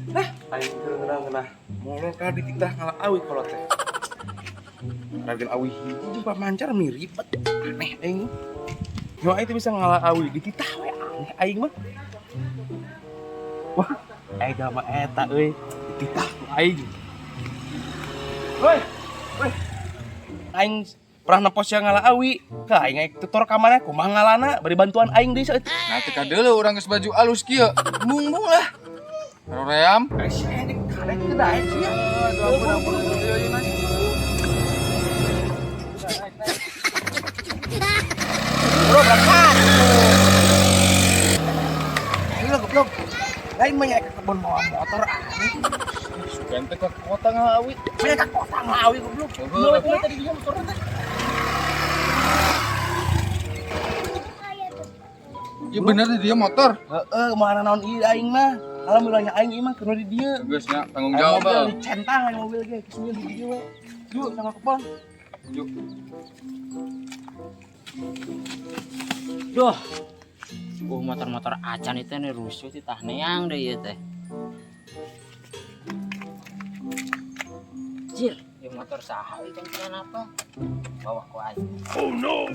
Nah, aing keur ngeunah-ngeunah molor ka dititah ngala awi kolot teh. Ragen awi hiji jeung pamancar mirip aneh aing. Yo aing teh bisa ngala awi dititah we aneh aing mah. Wah, aing mah eta euy, dititah ku aing. Woi, woi. Aing pernah nepos yang ngala awi. Ka aing aing tutor ka mana kumaha ngalana bari bantuan aing deui saeutik. Nah, teka deuleu urang geus baju alus kieu. Mung-mung lah. Roream. Eh, si aing kadek teu daek sia. Aduh, ampun, ampun, ayo, ayo, naik. Bro, berangkat. Ayo lah goblok. Lain mah nya ke kebun bawa motor aneh. Sugan teh ka kota ngala awi. Mah ka kota ngala awi goblok. Heeh. Mulai tadi dia motorna teh. Iya bener di dia motor. Heeh, mana naon ieu aing mah. Alhamdulillah aing ieu mah kudu di dieu. Geus nya tanggung jawab. Mobil dicentang aing mobil ge geus di dieu we. Yuk sama kebon. Yuk. Duh. Motor-motor acan itu nih rusuh titah neang deh ieu teh. Jir, ieu motor saha ieu kan apa? Bawa ku aing. Oh no.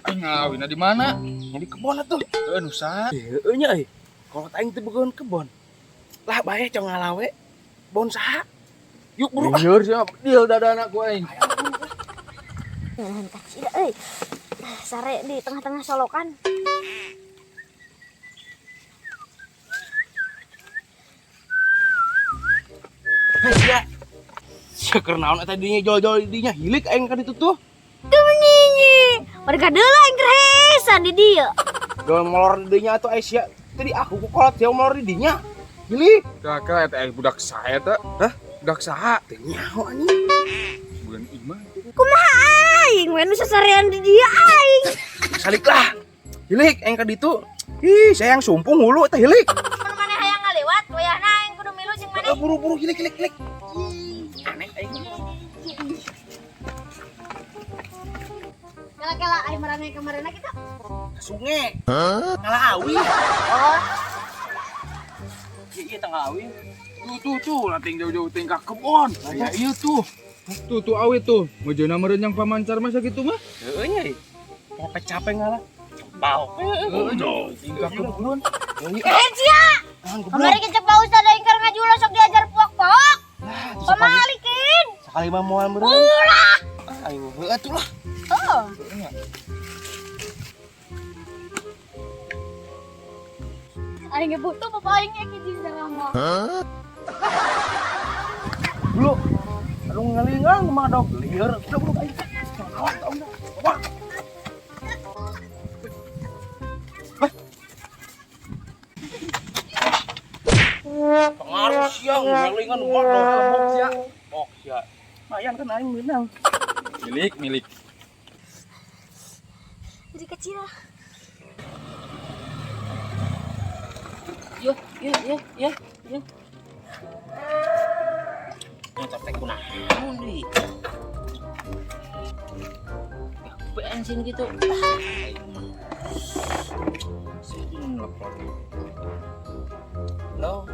Aing ngawinna di mana? Nya di kebon atuh. Heuh, nu saha? Heueuh nya euy. Kolot aing teu bogoheun kebon. Lah bae cong ngalawe. Kebon saha? Yuk buru ah. Lieur sia, deal dadana ku aing. Ngeunaheun taksi da euy. Sare di tengah-tengah solokan. Hei sia. Sia keur naon eta dinya jol-jol dinya hilik aing ka ditu tuh. Tuh. Mereka deula aing keur hesan di dieu. Jol molor di dinya atuh ai sia. Tadi aku ku kolot sia molor di dinya. Hilik. Kakak eta budak saha eta? Hah? Budak saha? Teu nyaho anjing. Bulan imah. Kumaha aing we nu sasarean di dieu aing. Salik lah. Hilik aing ka ditu. Ih, sayang sumpung hulu eta hilik. Mun maneh hayang ngaliwat, wayahna aing kudu milu jeung maneh. Buru-buru hilik hilik hilik. Ih, aneh aing. Kela-kela aing marane kamarana kita. Ka sungai. Ngala awi. Oh. Iya, iya tanggal awi. Tuh tuh tuh, lating jauh-jauh tingkah kebon. Ya iya tuh. Tuh tuh awi tuh. Mejana meureun yang pamancar mah sakitu mah. Heeh nya ieu. Capek-capek ngala. Bau. Heeh, tingkah kebon. Eh sia. Kamari kecep Pak Ustad aing keur ngajulo sok diajar puak-puak. Lah, Pamalikin. Sakali mah moal meureun. Ulah. Ayo heueuh atuh lah. Oh. Aing butuh bapak aing ge jeung ceramah. Hah? Dulu. Aduh ngalingang mah dog lieur. Udah buru aing. Awas tau enggak. Wah. Pengaruh siang ngalingan mah dog bok sia. Bok sia. Lumayan kan aing meunang. Milik, milik. Jadi kecil. Yo, yo, yo, yo, yo. Motor teh kunaon deui? Ya, bensin gitu. Lo.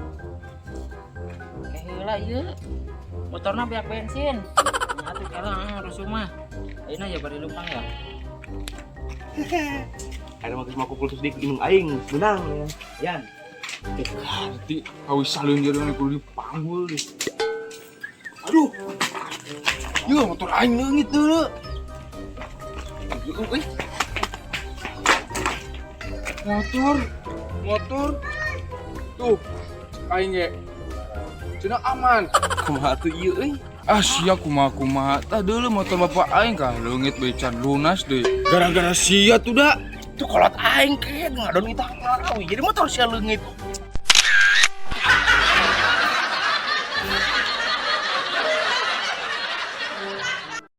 Kayak heula ieu. Motorna banyak bensin. Nah, atuh kela rusuh mah. Ayeuna ya bari lumpang ya. Ada mah geus mau kumpul terus di indung aing menang ya. Yan. Berarti awi salun jadi kudu dipanggul deh. Aduh. Yo motor aing leungit deuleu. Euy. Motor, motor. Tuh, aing ge. Cenah aman. Kumaha tuh ieu euy? Ah sia kumaha-kumaha. Tah deuleu motor bapak aing kah leungit bae can lunas deui. Gara-gara sia tuh da. Tuh kolot aing ke ngadon kita ngalawi. Jadi motor sia leungit.